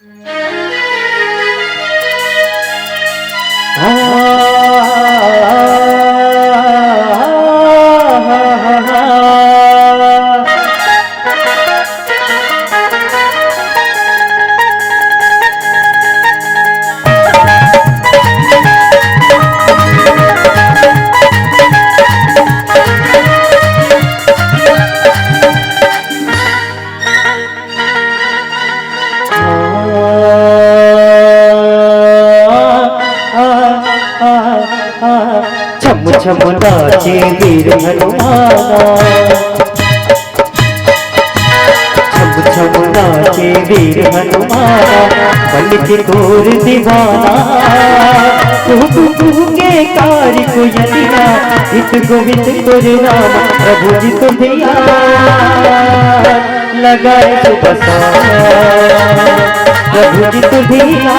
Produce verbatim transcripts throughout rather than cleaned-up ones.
छम छम नाचे वीर हनुमाना, छम छम नाचे वीर हनुमाना, बन के घोर दीवाना। कुहू कुहू के कारी कोयलिया, गीत गोविंद तोरे नाम, प्रभु जी तोर धिया। लगाए सुबह शाम, प्रभु जी तोर धिया।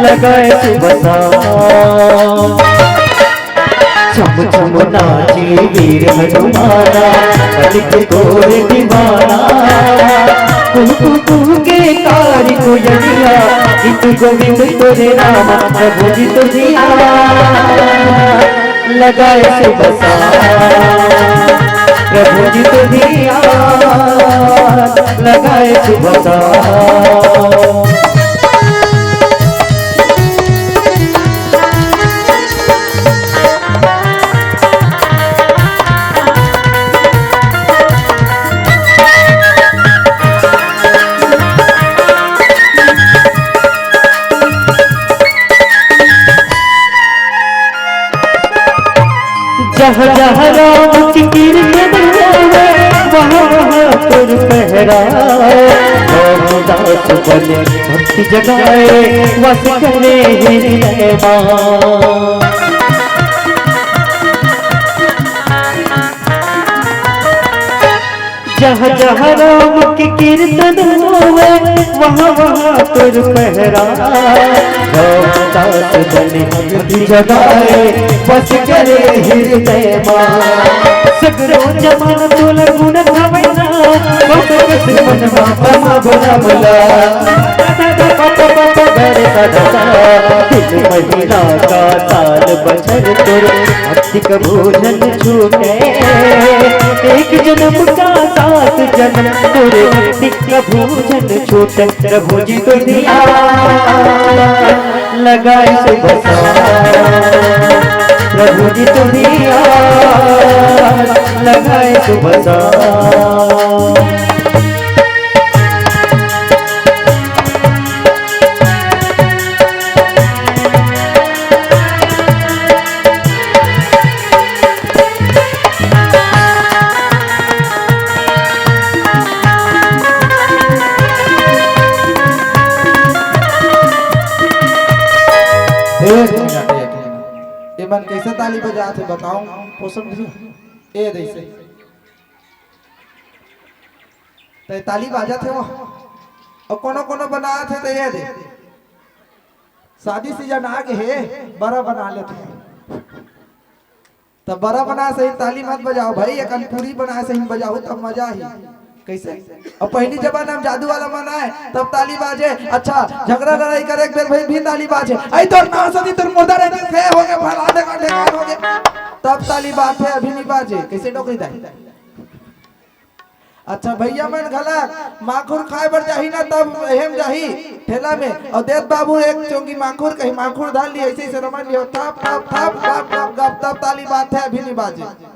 लगाए सुबह शाम। छम छम नाचे वीर हनुमाना, बन के घोर दीवाना। कुहू कुहू के कारी कोयलिया, गीत गोविंद तोरे नाम, प्रभु जी तोर धिया। लगाए सुबह शाम, प्रभु जी तोर धिया। लगाए सुबह शाम। जहाँ जहाँ राम की कीर्तन होवे, वहाँ वहाँ तोर पहरा। रामदास बने भक्ति जगाए, वस करे हृदय मा। जहाँ जहाँ राम के कीर्तन होवे, वहाँ वहाँ तोर पहरा। रामदास बने भक्ति जगाए, बस करे हृदय मा। सगरो जमाना तोला गुण गावे ना, बस बस मन मा समा बोला बोला। दादा पापा पापा गरे दादा, तीन महीना का साल बछर तोर भक्ति का भोजन छूटे। एक जन्म का सात जन्म तोर भक्ति का भोजन छूटे। प्रभु जी तोर धिया। लगाए सुबह शाम, प्रभु जी तोर धिया। लगाए सुबह शाम। एक मिनट, एक मिनट। ये मन कैसे ताली बजात हे, बताओ। पोषण भी। ए जैसे ते ताली बाजत हे वो, अउ कोनो कोनो बनात हे, ते ये दे। शादी सीजन आ गे हे, बड़ा बना लेथे। त बड़ा बना सही ताली मत बजाओ भाई, एकन पूरी बना सही बजाओ, तब मजा ही। कैसे? अउ पहली जमाना में जादू वाला मन आए, तब ताली बाजे। अच्छा, झगड़ा लड़ाई करे एक बेर भाई भी ताली बाजे। आई तोर नाव सदी तोर मुर्दा रहे से हो गे, फला दे का ठेकान हो गे। तब ताली बाजे, अभी नहीं बाजे। कैसे डोकरी दाई? अच्छा, भैया मन घला माखुर खाए बर जाही ना, तब एहम जाही ठेला में, अउ देत बाबू एक चोंगी माखुर, कहीं माखुर धर ली, ऐसे ही से रमन लियो, थप, थप, थप, गप, गप, गप, तब ताली बाजे, अभी नहीं बाजे।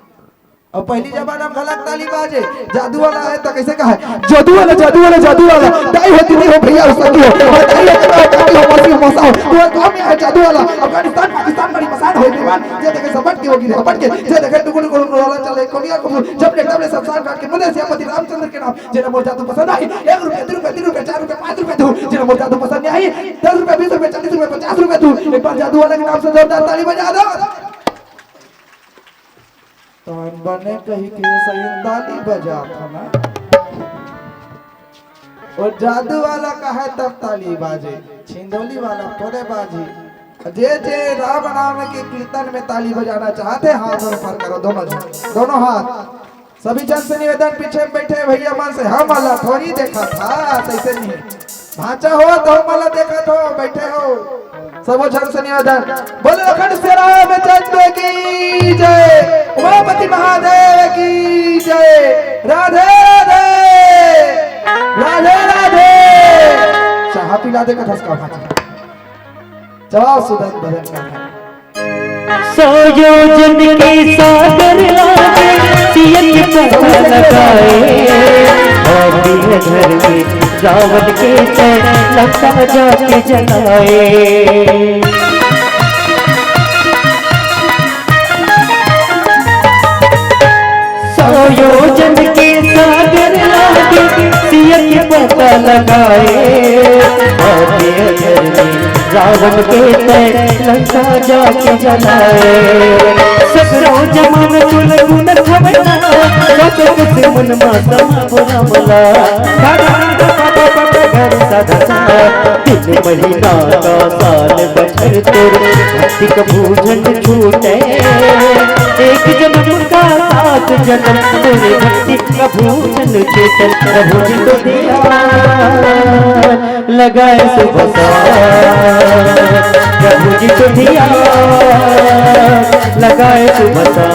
अउ पहली जमाना में घला ताली बाजे, जादू वाला है तो कैसे कहे, "जादू वाला, जादू वाला, जादू वाला, दाई हो, दीदी हो, भैया हो, सखी हो, और दाई हो, दादा हो, काकी हो, मौसी हो, मौसा हो, वो गाँव में है जादू वाला, अफगानिस्तान, पाकिस्तान, बड़ी मसान हो, बेईमान, जे देखे सपट के होगी, हपट के, जे देखे टुकुर, टुकुर, टुकुर, वाला चले, कोनिया को जब ले, तब ले, शमशान घाट के मुंह से पति रामचंद्र के नाम।" जेला मोर जादू पसंद आही, एक रुपया, दू रुपया, तीन रुपया, चार रुपया, पाँच रुपया दू। जेला मोर जादू पसंद नहीं आई, दस रुपया, बीस रुपया, चालीस रुपया, पचास रुपया दू। एक बार जादू वाला के नाम से जोरदार ताली बजा दो। तो बने कही के सही ताली बजा था ना। वो जादू वाला का है तब ताली बाजे, छिंदोली वाला तोरे बाजी। जे जे राम नाम के कीर्तन में ताली बजाना चाहते, हाथ ऊपर करो, दोनों जन, दोनों हाथ। सभी जन से निवेदन, पीछे में बैठे भैया मन से, हम वाला थोड़ी देखा था, ऐसे नहीं। भांचा हो तो हमला देखत हो, बैठे हो। सबो झन से निवेदन, बोलो अखंड सेना में चंद्र की जय, उमापति महादेव की जय। राधे राधे, राधे राधे। चाहा पिला दे कथस का भांचा। जवाब सुदन भजन का। सौ योजन के सागर लागे, सियत पता लगाए। और दिन घर में रावण के तय लंका जाके जलाए। सौ योजन के सागर लागे, सियत पता लगाए। और दिन घर में रावण के तय लंका जाके जलाए। सगरो जमान तुल गुण खवना, सत कुछ मन मा समा बुरा मला। घर सदा दिन महीना का साल बछर तोर भक्ति का भूषण छूटे। एक जन्म का सात जन्म तोरे भक्ति का भूषण छूटे। प्रभु जी तो दिया लगाए सुबह सा, प्रभु जी तो दिया लगाए सुबह सा।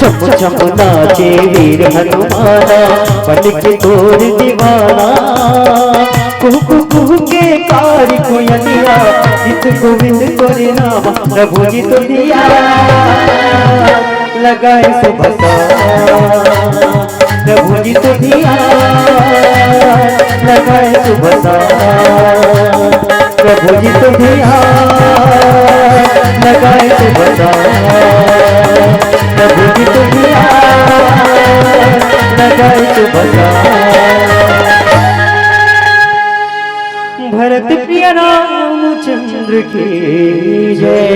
छम छम नाचे वीर हनुमाना, बन के तोर दीवाना। कुहू कुहू के कारी कोयलिया, गीत गोविंद तोरे नाम, प्रभु जी तो दिया लगाए सुबह सा। प्रभु जी तो दिया लगाए सुबह सा। प्रभु जी तो दिया लगाए सुबह सा। प्रभु जी तो दिया लगाए सुबह सा। भरत प्रिय रामचंद्र की जय।